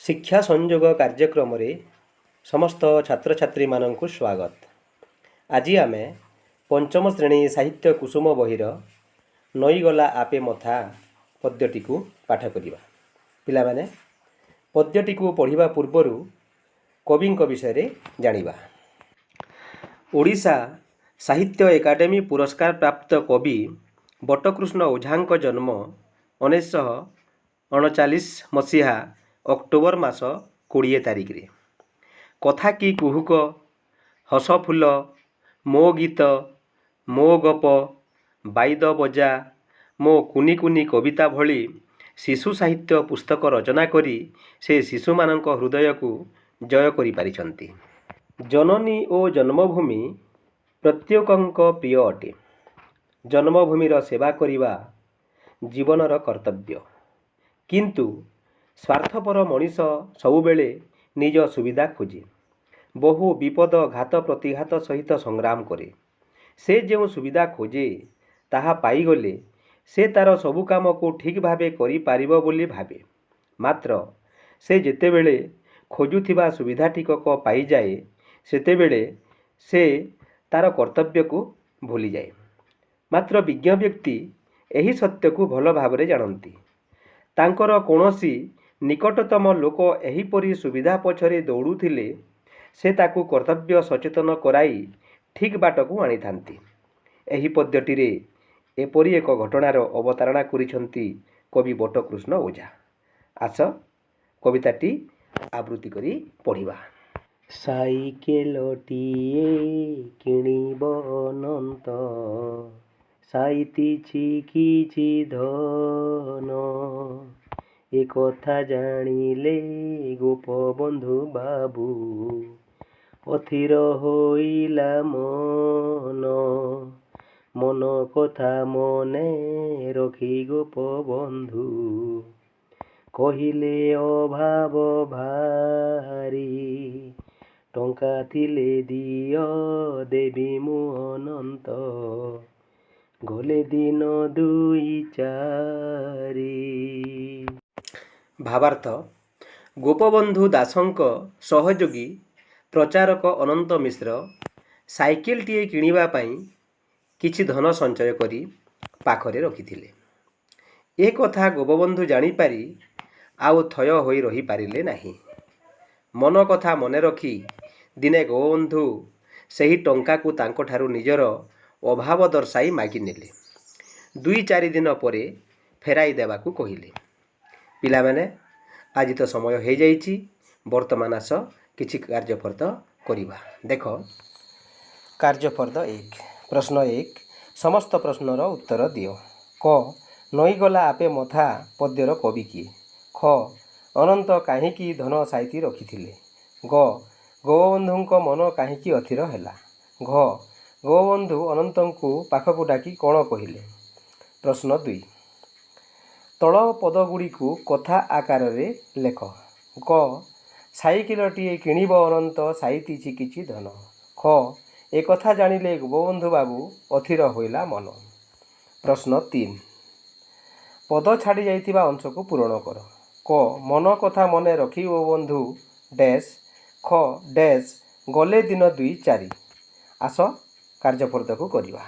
ଶିକ୍ଷା ସଂଯୋଗ କାର୍ଯ୍ୟକ୍ରମରେ ସମସ୍ତ ଛାତ୍ରଛାତ୍ରୀମାନଙ୍କୁ ସ୍ୱାଗତ। ଆଜି ଆମେ ପଞ୍ଚମ ଶ୍ରେଣୀ ସାହିତ୍ୟ କୁସୁମ ବହିର ନଇଗଲା ଆପେ ମଥା ପଦ୍ୟଟିକୁ ପାଠ କରିବା। ପିଲାମାନେ, ପଦ୍ୟଟିକୁ ପଢ଼ିବା ପୂର୍ବରୁ କବିଙ୍କ ବିଷୟରେ ଜାଣିବା। ଓଡ଼ିଶା ସାହିତ୍ୟ ଏକାଡେମୀ ପୁରସ୍କାର ପ୍ରାପ୍ତ କବି ବଟକୃଷ୍ଣ ଓଝାଙ୍କ ଜନ୍ମ 1939 ମସିହା ଅକ୍ଟୋବର ମାସ 20 ତାରିଖରେ। କଥା କି କୁହୁକ, ହସଫୁଲ, ମୋ ଗୀତ, ମୋ ଗପ, ବାଇଦ ବଜା, ମୋ କୁନି କୁନି କବିତା ଭଳି ଶିଶୁ ସାହିତ୍ୟ ପୁସ୍ତକ ରଚନା କରି ସେ ଶିଶୁମାନଙ୍କ ହୃଦୟକୁ ଜୟ କରିପାରିଛନ୍ତି। ଜନନୀ ଓ ଜନ୍ମଭୂମି ପ୍ରତ୍ୟେକଙ୍କ ପ୍ରିୟ ଅଟେ। ଜନ୍ମଭୂମିର ସେବା କରିବା ଜୀବନର କର୍ତ୍ତବ୍ୟ। କିନ୍ତୁ ସ୍ୱାର୍ଥପର ମଣିଷ ସବୁବେଳେ ନିଜ ସୁବିଧା ଖୋଜେ। ବହୁ ବିପଦ, ଘାତ ପ୍ରତିଘାତ ସହିତ ସଂଗ୍ରାମ କରେ। ସେ ଯେଉଁ ସୁବିଧା ଖୋଜେ, ତାହା ପାଇଗଲେ ସେ ତା'ର ସବୁ କାମକୁ ଠିକ୍ ଭାବେ କରିପାରିବ ବୋଲି ଭାବେ। ମାତ୍ର ସେ ଯେତେବେଳେ ଖୋଜୁଥିବା ସୁବିଧା ଟିକକ ପାଇଯାଏ, ସେତେବେଳେ ସେ ତା'ର କର୍ତ୍ତବ୍ୟକୁ ଭୁଲିଯାଏ। ମାତ୍ର ବିଜ୍ଞ ବ୍ୟକ୍ତି ଏହି ସତ୍ୟକୁ ଭଲ ଭାବରେ ଜାଣନ୍ତି। ତାଙ୍କର କୌଣସି ନିକଟତମ ଲୋକ ଏହିପରି ସୁବିଧା ପଛରେ ଦୌଡ଼ୁଥିଲେ ସେ ତାକୁ କର୍ତ୍ତବ୍ୟ ସଚେତନ କରାଇ ଠିକ୍ ବାଟକୁ ଆଣିଥାନ୍ତି। ଏହି ପଦ୍ୟଟିରେ ଏପରି ଏକ ଘଟଣାର ଅବତାରଣା କରିଛନ୍ତି କବି ବଟକୃଷ୍ଣ ଓଝା। ଆସ, କବିତାଟି ଆବୃତ୍ତି କରି ପଢ଼ିବା। ସାଇକେଲଟିଏ କିଣିବ ଅନନ୍ତ, ସାଇତିଛି କିଛି ଧନ। ଏକଥା ଜାଣିଲେ ଗୋପବନ୍ଧୁ ବାବୁ, ଅଥିର ହୋଇଲା ମନ। ମନ କଥା ମନେ ରଖି ଗୋପବନ୍ଧୁ କହିଲେ, ଅଭାବ ଭାରି, ଟଙ୍କା ଥିଲେ ଦିଅ, ଦେବି ମୁଁ ଅନନ୍ତ, ଗଲେ ଦିନ ଦୁଇ ଚାରି। ଭାବାର୍ଥ, ଗୋପବନ୍ଧୁ ଦାସଙ୍କ ସହଯୋଗୀ ପ୍ରଚାରକ ଅନନ୍ତ ମିଶ୍ର ସାଇକେଲଟିଏ କିଣିବା ପାଇଁ କିଛି ଧନ ସଞ୍ଚୟ କରି ପାଖରେ ରଖିଥିଲେ। ଏ କଥା ଗୋପବନ୍ଧୁ ଜାଣିପାରି ଆଉ ଥୟ ହୋଇ ରହିପାରିଲେ ନାହିଁ। ମନ କଥା ମନେ ରଖି ଦିନେ ଗୋପବନ୍ଧୁ ସେହି ଟଙ୍କାକୁ ତାଙ୍କଠାରୁ ନିଜର ଅଭାବ ଦର୍ଶାଇ ମାଗିନେଲେ। ଦୁଇ ଚାରି ଦିନ ପରେ ଫେରାଇ ଦେବାକୁ କହିଲେ। ପିଲାମାନେ, ଆଜି ତ ସମୟ ହେଇଯାଇଛି। ବର୍ତ୍ତମାନ ଆସ, କିଛି କାର୍ଯ୍ୟଫର୍ଦ୍ଦ କରିବା। ଦେଖ, କାର୍ଯ୍ୟଫର୍ଦ୍ଦ 1, ପ୍ରଶ୍ନ 1, ସମସ୍ତ ପ୍ରଶ୍ନର ଉତ୍ତର ଦିଅ। କ, ନଇଗଲା ଆପେ ମଥା ପଦ୍ୟର କବି କିଏ? ଖ, ଅନନ୍ତ କାହିଁକି ଧନ ସାଇତି ରଖିଥିଲେ? ଗ, ଗୋପବନ୍ଧୁଙ୍କ ମନ କାହିଁକି ଅଥିର ହେଲା? ଘ, ଗୋପବନ୍ଧୁ ଅନନ୍ତଙ୍କୁ ପାଖକୁ ଡାକି କ'ଣ କହିଲେ? ପ୍ରଶ୍ନ 2, ତଳ ପଦଗୁଡ଼ିକୁ କଥା ଆକାରରେ ଲେଖ। କ, ସାଇକେଲଟିଏ କିଣିବ ଅନନ୍ତ, ସାଇତିଛି କିଛି ଧନ। ଖ, ଏକଥା ଜାଣିଲେ ଗୋପବନ୍ଧୁ ବାବୁ, ଅଥିର ହୋଇଲା ମନ। ପ୍ରଶ୍ନ 3, ପଦ ଛାଡ଼ି ଯାଇଥିବା ଅଂଶକୁ ପୂରଣ କର। କ, ମନ କଥା ମନେ ରଖି ଗୋପବନ୍ଧୁ ଡ୍ୟାସ୍। ଖ, ଡ୍ୟାସ୍, ଗଲେ ଦିନ ଦୁଇ ଚାରି। ଆସ, କାର୍ଯ୍ୟଫର୍ଦ୍ଦକୁ କରିବା।